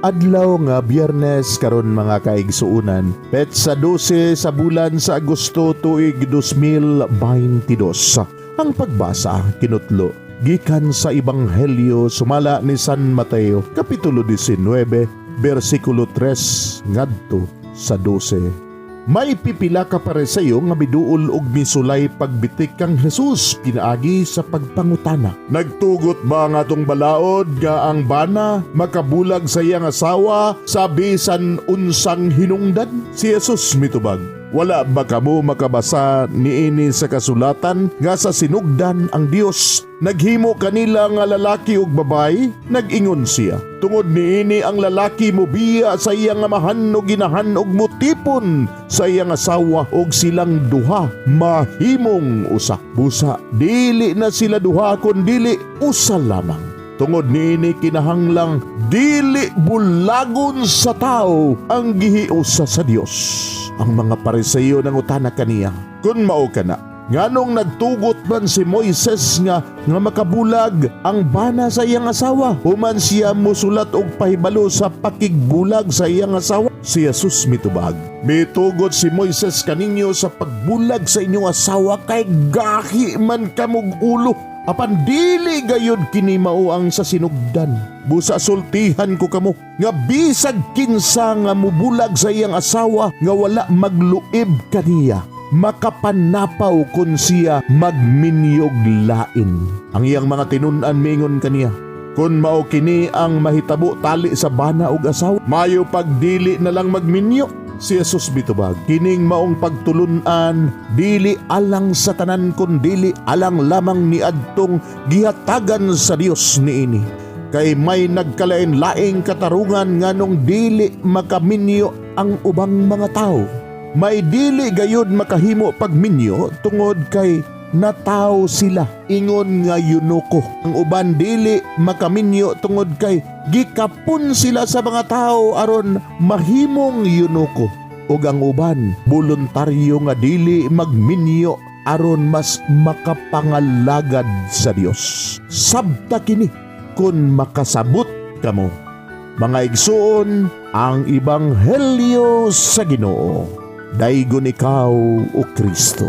Adlaw nga Biyernes karon, mga kaigsuonan, petsa 12 sa bulan sa Agosto, tuig 2022. Ang pagbasa kinutlo gikan sa Ebanghelyo sumala ni San Mateo, kapitulo 19, bersikulo 3 ngadto sa 12. May pipila ka Pariseo nga miduol og misulay pagbitik kang Jesus pinaagi sa pagpangutana. "Nagtugot ba nga atong balaod nga ang bana makabulag sa iyang asawa sa bisan unsang hinungdan?" Si Jesus mitubag, "Wala ba kamo makabasa niini sa kasulatan nga sa sinugdan ang Dios naghimo kanila nga lalaki ug babayi? Nag-ingon siya, 'Tungod niini ang lalaki mobiya sa iyang amahan ug inahan ug mutipon sa iyang asawa ug silang duha mahimong usa. Busa dili na sila duha kun dili usa lamang. Tungod niini kinahanglang dili bulagon sa tao ang gihiusa sa Dios.'" Ang mga Pariseo nangutana kaniya, "Kung mao kana, nganong nagtugot man si Moises nga makabulag ang bana sa iyang asawa human siya musulat og pahibalo sa pakigbulag sa iyang asawa?" Si Jesus mitubag, "Mitugot si Moises kaninyo sa pagbulag sa inyong asawa kay gahi man kamog ulo. Apan dili gayud kini mao ang sa sinugdan. Busa sultihan ko kamo nga bisag kinsa nga mubulag sa iyang asawa nga wala magluib kaniya, makapanapaw kun siya magminyog lain." Ang iyang mga tinun-an miingon kaniya, "Kun mao kini ang mahitabo tali sa bana ug asawa, mayo pagdili na lang magminyo." Si Jesus mitubag, "Kining maong pagtulunan dili alang sa tanan kun dili alang lamang ni adtong gihatagan sa Dios niini. Kay may nagkalain-laing katarungan nganong dili makaminyo ang ubang mga tao. May dili gayud makahimo pagminyo tungod kay nataw sila ingon nga eunuko. Ang uban dili makaminyo tungod kay gikapon sila sa mga tao aron mahimong eunuko. Ug ang uban voluntaryo nga dili magminyo aron mas makapangalagad sa Dios. Sabta kini kung makasabot kamo." Mga igsoon, ang Ebanghelyo sa Ginoo. Daygon ikaw, o Kristo.